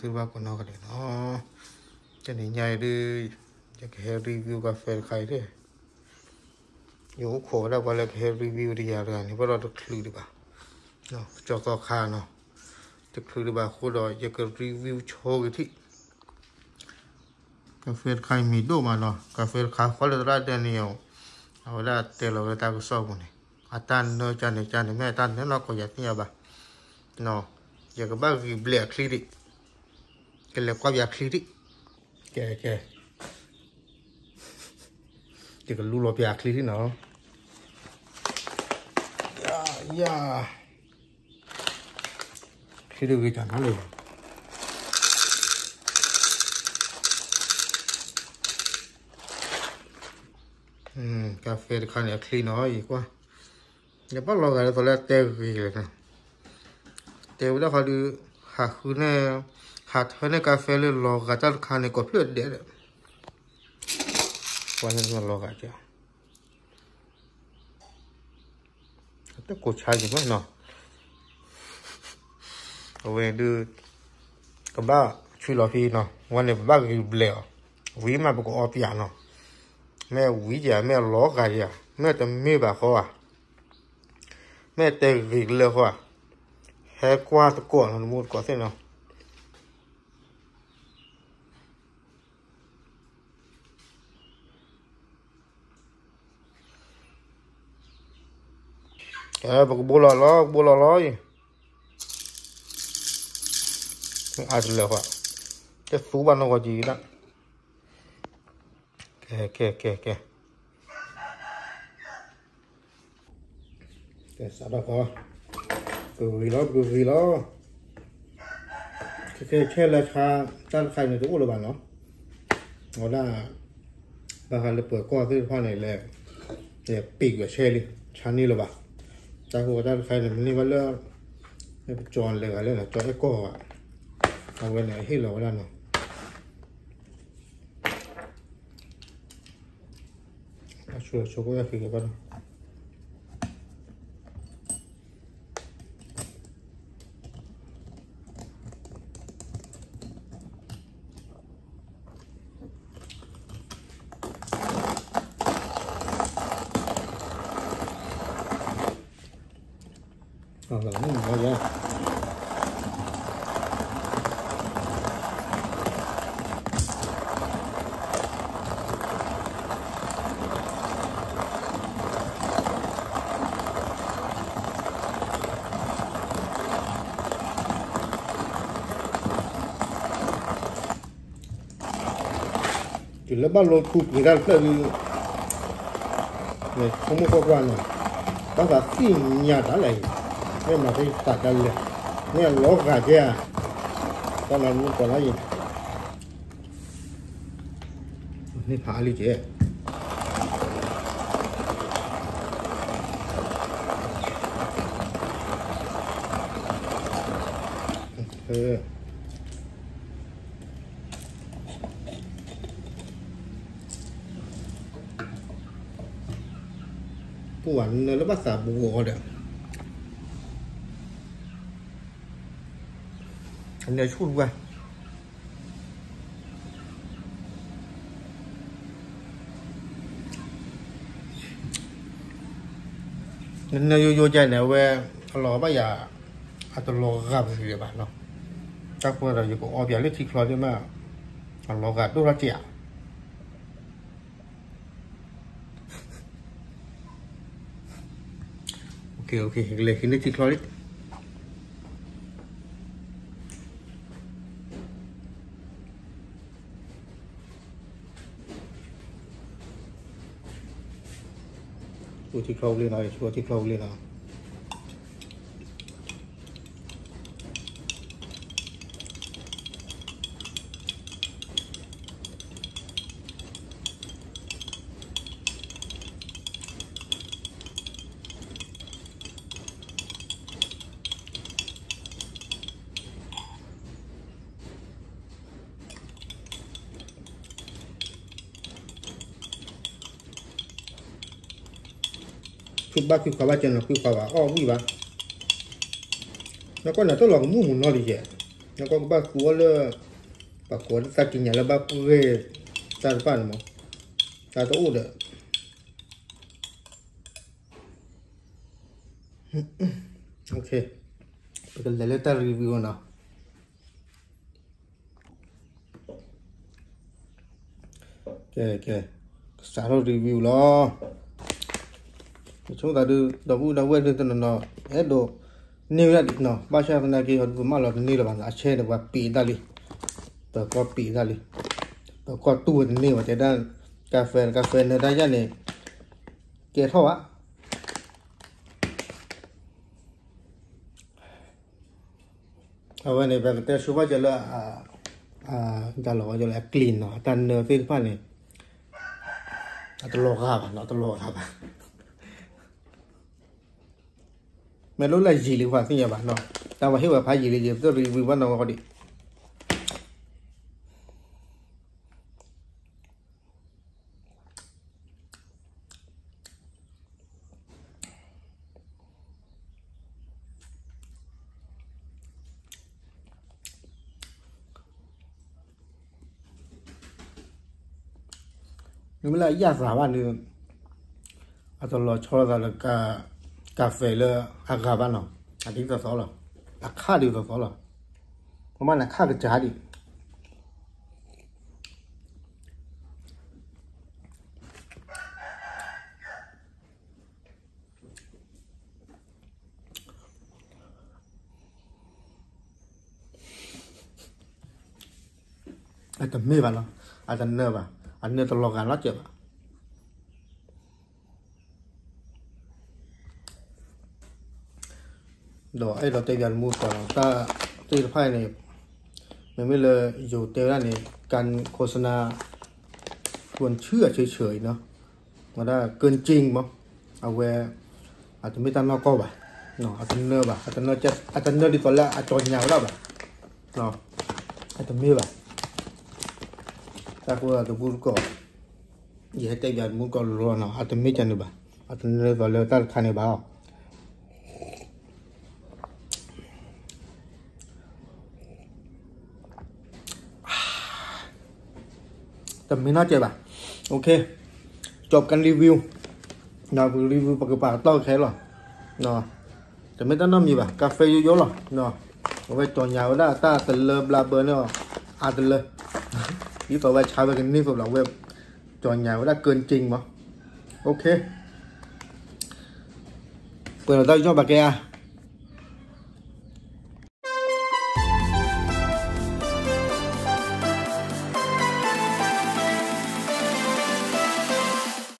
သုတဘၣ်ကိးနီၢ်ဂၤဒဲးနီၤ. တနံၤညါအံၤဒုး ယကဟဲ review ကါဖဲတခါအံၤန့ၣ်, ယအိၣ်ခိးဝဲဒၣ်ပှၤလၢကဟဲ review တယၤတဂၤန့ၣ်ဘၣ်ဒီးတချုးဒံးဘၣ်, ကၠီသီခါနီၤ, တချုးဒံးဘၣ်အဃိဒီး ယက review ဆိက့ၤထံၣ် ကါဖဲတခါအံၤမံၤဒိၣ်မးနီၤ, ကါဖဲတခါဃီလၢသရၣ်ဒၢန့ၣ်, အဝဲဒၣ်တဲလီၤဝဲတၢ်ကစီၣ်ပူၤန့ၣ်, အတၢ်နၢကၢန့ၣ်ကၢန့ၣ် မ့ၢ်အတၢ်နၢနီၢ်ကီးယၤသ့ၣ်ညါဘၣ်, ယကဘၣ်ဂံၢ်ဘျဲးအချံဒံး, ကလဲၤကွၢ်ပှၤချံဒံး, ကဲကဲ, ယကလူလီၤပှၤချံဒံးနီၤ, ယၤ ချံတဂ့ၤတၢ်နီၤလံ, ကါဖဲတခါန့ၣ်အချံနီၤ ယကွၢ်, ယဘၣ်လီၤဂာ်ဒ်သိးလၢတဲဂ့ၤလဲၣ်, တဲဝဲဒၣ်ဃီဒုး, ဟးဃုန့ၣ်, ဟးထၢန့ၢ်ကါဖဲလၢလီၤဂာ်တၢ်တခါန့ၣ် ကိးဖျၢၣ်ဒဲးဒီး, ပှၤန့ၣ်လီၤဂာ်ကဲ တကိးဆါယံၤမးနီၤ, အဝဲဒုး, ကဘၣ်ဆူလီၤဖံနီၤ, ဝဲန့ၣ်ပဘၣ်ဂံၢ်ဘျဲးအီၤ, ဝံၤမးပကအီပၠးနီၤ, မ့ၢ်ဝံၤယၤ မ့ၢ်အလီၤဂာ်ယၤ မ့ၢ်တမ့ၢ်ဘၣ်ဃီဧါ, မ့ၢ်တဲဂ့ၤကလၢာ်ဃီဧါ, ဟဲကွၢ်သကိးနီၤ တမူတကိးသ့ၣ်နီၤ ပကဘိလီၤလီၤ ကဘိလီၤလီၤအံၤ, အါတလၢာ်ဃီ, တသူဘၣ်နီၢ်ဂီၤကံဒၣ်, ကဲကဲကဲကဲ ကဲစးထီၣ်ဃီ, ပကဂံၢ်လီၤ ပကဂံၢ်လီၤ, ခဲခဲဆဲလၢဆါ, တၢ်တခါန့ၣ်တအိၣ်လၢၤဘၣ်နီၤ, အဝဲဒၣ်, ဘၣ်ဃးလၢပှၤကီၢ်သ့ၣ်တဖၣ်န့ၣ်လဲၣ်, ပ့ၢ်ကွံာ်ဆဲလံ, ဆါန့ၢ်လၢၤဘၣ်, တၢ်ဃိတၢ်တခါန့ၣ် မ့ၢ်န့ၢ်ဘၣ်လၢ, ပကၠီလဲၤဂၤလၢနီၤ ကၠီအဲၣ်ကီၢ်ဘၣ်, အဝဲန့ၣ်အဟ့ၣ်လီၤဝဲဒၣ်နီၤ အဆိဆိကဝဲၢ်ဃံကဘၣ်နီၤ, တုၤလၢဘၣ်လိထူပှ့ၤတၢ်တဖျၢၣ်ဒုး, န့ၣ်ဆိကမိၣ်ကွၢ်ကွၢ်န့ၣ်, ဘၣ်သးသ့ၣ်ညါတၢ်လဲၣ်အံၤ, မ့ၢ်မၤသ့သးတၢ်လဲၣ်, မ့ၢ်အလီၤဂာ်ကဲဧါ, တၢ်လၢမူကီးလၢအံၤ, န့ၣ်ဖးအါလံကဲ ပူၤဝဲနၢလၢဘၣ်သးဘူးအီၤဒီး, အနၢဆူၣ်ဒူၣ်, နၢယိယိကဲန့ၣ် အဝဲ, အလီၤဘၣ်ယၤ, အတလီၤဂာ်ပဂံၢ်ဘၣ်နီၤ, တၢ်ဃိဒီး ယကအီပၠးလၢထံချီဒ်မး, အလီၤဂာ်ဒိၣ်ထီၣ်ကဲဧါ ကလဲၤဟံးန့ၢ်ထံချီလံ, ဆူထံချီဝံၤလံနီၤ, ဆူထံချီဝံၤလံနီၤ. ဆူဘၣ်ကွံခွါဘၣ်ကဲနီၤ, ကွံခွါဘၣ်အီၣ်ဝံၣ်ဘၣ်, နကွၢ်န့ၣ်တၢ်လီၤကမူၣ်မူၤနီၢ်လံယဲၢ်, ကီၢ်ကဘၣ်သူအီၤလၢ ပှၤကိးလၢသးကံၢ်ညါလၢဘၣ်ပှ့ၤတၢ်တဖၣ်န့ၣ်မး, တၢ်တအိၣ်ဒီး ပကလဲၤလၢတၢ် review နီၤ. ကဲ ကဲ ကစးထီၣ် review လီၤ. ယဆိကမိၣ်သးဒုး ဒီပုၢ်ဒီဝဲၢ်ဒုးတနီၤနီၤ အဲၣ်ဒိးန့ၢ်ဝဲဒၣ်နီၤ, ဘၣ်ဆၣ်သနာ်က့ ပမၢလီၤတန့ၢ်လၢၤဘၣ်, အဆဲန့ၣ် ပှၤပံးတၢ်လံ, ပကီၢ်ပံးတၢ်လံ, ပကီၢ်တူၢ်ဝဲတန့ၢ်ဘၣ်, တဲဒၣ် ကါဖဲ ကါဖဲနၢတၢ်ယၤန့ၣ် ကဲထီၣ်ဘၣ်. အဝဲန့ၣ် ပကတဲဆိဘၣ်ကလၢ တၢ်လီၤဝဲကလၢအကျ့ၤနီၤ, အတၢ်နၢသ့ၣ်တဖၣ်န့ၣ် အတလီၤဂာ်ဘၣ်နီၤ, တလီၤဂာ်ဘၣ်. မ့ၢ်လိၣ်လၢယံာ်လံ ပှၤသ့ၣ်ညါဘၣ်နီၤ, တၢ်ဝဲဟ့ၣ်ဝဲဖးယံာ်လံ ယသ့ၣ် review ဘၣ်နီၤဝဲဃီဒံး. မ့မ့ၢ်လၢအယၣ်သးဘၣ်န့ၣ် အတလီၤဆီလိာ်သးလၢ ကါဖဲလၢအဂၤဘၣ်နီၤ, အဒ်သိးသိးလီၤ, အခၣ်ဒ်သိးသိးလီၤ, ပမ့ၢ်န့ၣ်ခၣ်ကစၢ်ဒံး အတမ့ၢ်ဘၣ်နီၤ, အတနၢဘၣ်, အနၢတလီၤဂာ်နီတစဲးဘၣ်. ဒီးအဲၣ်ဒိးတဲပၠးတမူတကိးနီၤ, တၢ်သ့ၣ်တဖၣ်န့ၣ် မ့မ့ၢ်လၢယိၤတဲဝဲဒၣ်န့ၣ် การโฆษณา ชวนเชื่อเฉยๆ နီၤ, ဝဲဒၣ် เกินจริง မး, အဝဲ အတမ့ၢ်တၢ်နီၢ်ကီၢ်ဘၣ်, အတနၢဘၣ်, အတနၢဒ်သိးလၢအကြော်ငြာဝဲဒၣ်ဘၣ်, အတမ့ၢ်ဘၣ်. တၢ်ဃိတမူတကိး ယဟဲတဲပၠးတမူတကိးလီၤနီၤ, အတမ့ၢ်ကန့ၣ်ဘၣ်, အတနၢသိးလၢတၢ်တခါန့ၣ်ဘၣ်အီၤ တမ့ၢ်နီတစဲးဘၣ်. OK, จบการรีวิว နီၤ, ပက review ပကပာ်ကတီၢ်ခဲလီၤ. တမ့ၢ်တၢ်နီတမံၤဘၣ်, ကါဖဲယိယိလီၤ. အဝဲကြော်ငြာဝဲဒၣ်တၢ်တလၢဘျါဘၢန့ၣ်အီၤ, အါတလၢ, ဒ်သိးဝဲဆါဝဲကန့ၢ်သိးဘျီ အဝဲကြော်ငြာဝဲဒၣ် เกินจริง မး. OK, ပှဲၤဒီးတၢ်ကစီၣ်ဘၣ်ကဲဧါ.